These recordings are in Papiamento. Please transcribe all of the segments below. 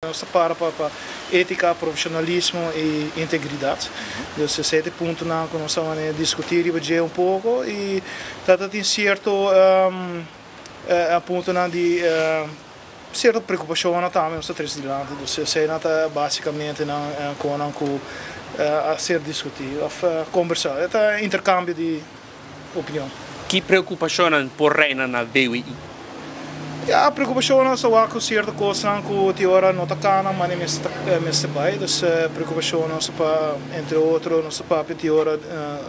Nos ta para pa étika, profeshonalismo i integridat. Dus esei ta e puntonan ku nos ta manera diskutí riba dje un poko i ta tin sierto puntonan di sierto preokupashonnan tambe nos ta trese dilanti. Dus eseinan ta básikamente nan konan ku a ser diskutí òf kombersá. E ta interkambio di opinion. Ki preokupashonnan por reina na VWI? Ya, preokupashonnan sa wak ku sierto kosnan ku tin ora no ta kana mane mester bai. Dus preokupashonnan sa pa entre otro nos ta papia tin ora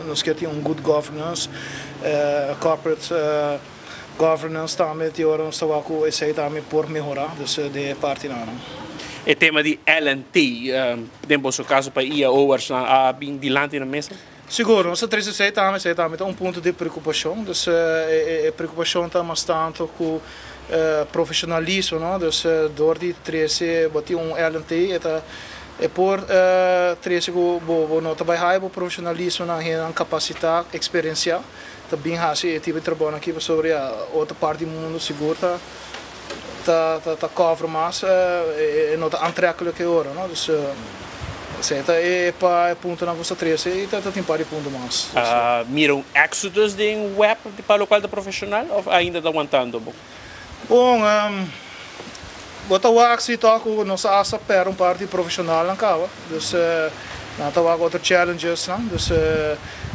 nos kier tin un good governance, corporate governance tambe tin ora nos ta wak ku esei tambe por mehora, dus den e partinan. E tema di LNT, den boso kaso pa IAO'ers a bin dilanti na mesa? Sigur, nos ta trese esei tambe, esei tambe ta un punto di preokupashon. Dus e preokupashon ta mas tantu ku profeshonalismo, no? Dus dor di trese bo tin un LNT e ta e por trese ku bo bo no ta bai haya bo profeshonalismo nan hendenan kapasitá, eksperensiá ta bin hasi e tipo di trabounan aki pasobra ya otro parti di mundu sigur ta ta ta cover mas e no ta aantrekkelijk e ora no dus esei ta e pa e puntonan ku sa trese i ta tin par di punto mas. A mira un exodus den web pa lokual ta profeshonal of ainda ta wantando bo? Bon bo ta wak si tok ku nos a hasta pèrdè un par di profeshonalnan kaba dus nan ta wak otro challenges nan dus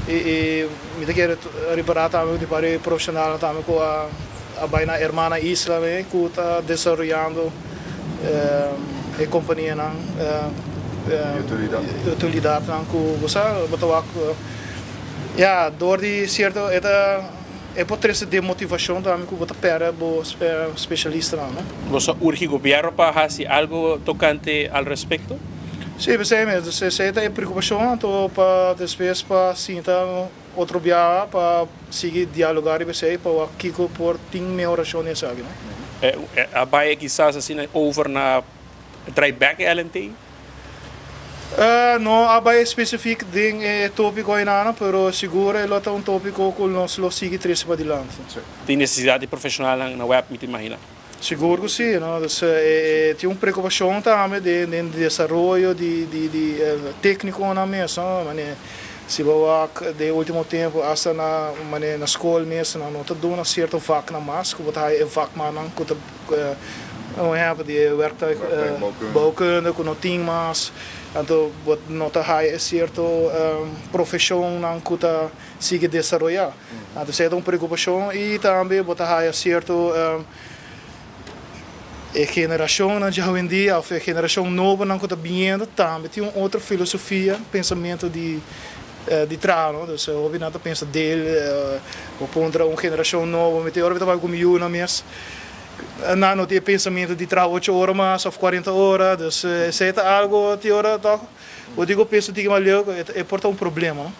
i mi ta kere ripará tambe ku tin par di profeshonalnan tambe ku a A bai na hermana isla me ku ta desaroyando e kompanianan, utilidatnan ku bo sa bo ta wak ya dor di sierto e ta e por trese demotivashon tambe ku bo ta pèrdè bo spesialistanan no. Bo sa urgi gobièrnu pa hasi algu tokante al respekto? Si, p'esei mes. Esei ta e preokupashon anto pa despues pa sinta. Otro biaha pa sigui dialoga riba esei pa wak kiko por tin mehorashon den esaki, no? A bai kisas asina over na trai bek e LNT? No a bai specifiek den e topiko ainana, pero sigur e lo ta un topiko ku nos lo sigui trese padilanti. Tin nesesidat di profeshonalnan na web, mi ta imagina. Sigur ku si, no? Dus e tin un preokupashon tambe den den desaroyo di di di teknikonan mes, no? Manera si bo wak den ultimo tempu asta na manera na skol mes nan no ta duna sierto vaknan mas ku bo ta haya e vakmannan ku ta un ehèmpel di e werktuig bouwkunde ku no tin mas, anto bo no ta haya e sierto profeshonnan ku ta sigui desaroyá. Anto esei ta un preokupashon i tambe bo ta haya sierto e generashonnan dje awendia òf e generashon nobonan ku ta biniendo tambe tin un otro filosofia, pensamentu di di traha no. Dus hopi nan ta pensa del bo puntra un generashon nobo mi tin ora mi ta papia ku mi yunan mes nan no tin e pensamentu di traha ocho ora mas òf kuarenta ora dus esei ta algu tin ora tòg bo tin ku pensa un tiki mas leu e por ta un problema no.